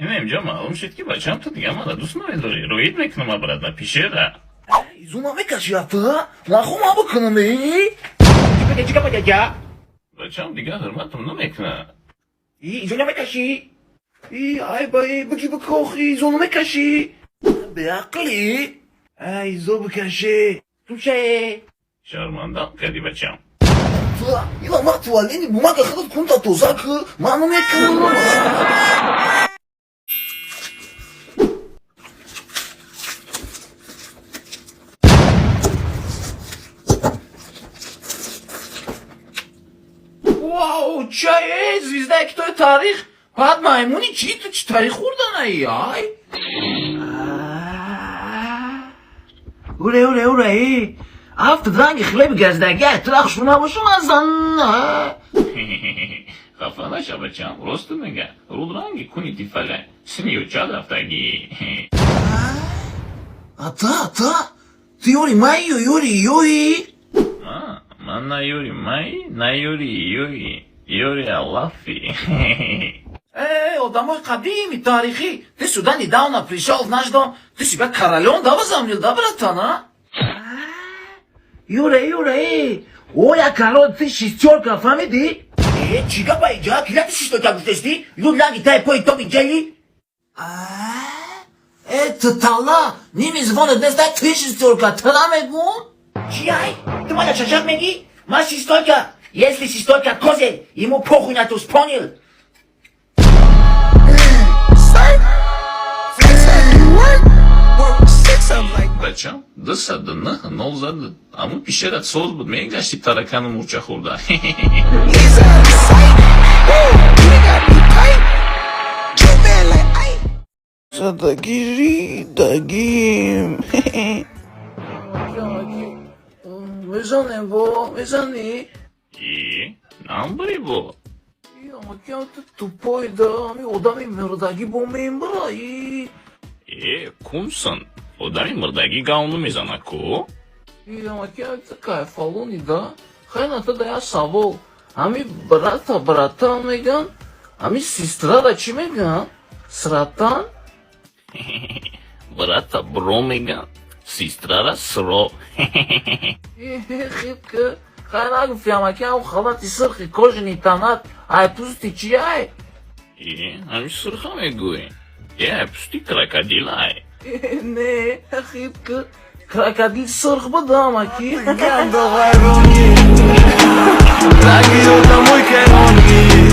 Ина инҷо маълум шуд, ки бачам, ту дига мара дӯст намедорӣ. Роид мекунам обратно пишера. Изо намекаши, ата? Нахо ма бикунам, э? Бачам дига ҳурматам намекунад. Изо намекашӣ? И ай ба бики бикохи, изо намекашӣ? Беақлӣ? Ай, изо бикаши. Слушай. Шармандам кардӣ, бачам. Ила ма туалени бумага худат кунта тоза ку, ман намекунам. Вау, чай, звезда китоби таърих. Баъд маймуни чӣ, ту чӣ таърих хӯрданаи, ай? Уре, уре, уре, афтад ранги хлеби газдаги, ай тура хушбӯ набошум азан. Хафа наша, бачам, рост мега. Руд ранги куни тифалай. Сини ёчад рафтагӣ. Ата, ата, ту ёри май ё ёри ёи? Ман на ёри май, на ёри ёи. Ёри Аллафи. Эй, одамои қадими таърихӣ, ты сюда недавно пришел в наш дом, ты себя королем, да, возомнил, да, братан, а? Юра, Юра, эй, оя король, ты шестерка, фаҳмидӣ? Э, чӣ гапа иҷа? Кила ты шестерка гуфтести? Люд ранги тай пои Томи Джерри? Э, ту тала, ними звонит неста, ты шестерка, ты намегун? Чи ай? Ты маля шашак мегӣ? Ма шестерка. Если шестерка козел, ему похуй на туз, понял? Work six of 'em like Бачам, 209 нол зад. Аму пишерат соз буд, мегашти таракану мурча хӯрда. He's out of sight. Whoa, you got me tight. Kill man like I. Задагиридагим. Мезанем бо, мезанӣ? И, намбари бо. Амакиам, ту тупой да, ами одами мурдагӣ бо мембара, и? Э, кунсан. Одами мурдагӣ гав намезана ку? И амакиам, ту кайфалони да? Хайна ту да як савол. Ами брата братан меган, ами сестрара чӣ меган? Сратан? Брата бро меган, сестрара сро. Хит ки. Хай нагуфти, амакиам, халати сирхи кожаный танат, ай пӯсти чи ай? Э, ами сурха мегӯӣ. Э, ай пӯсти крокодилай. Не, хит ки. Крокодил сурх буд, амаки. Раги одамой кайрони.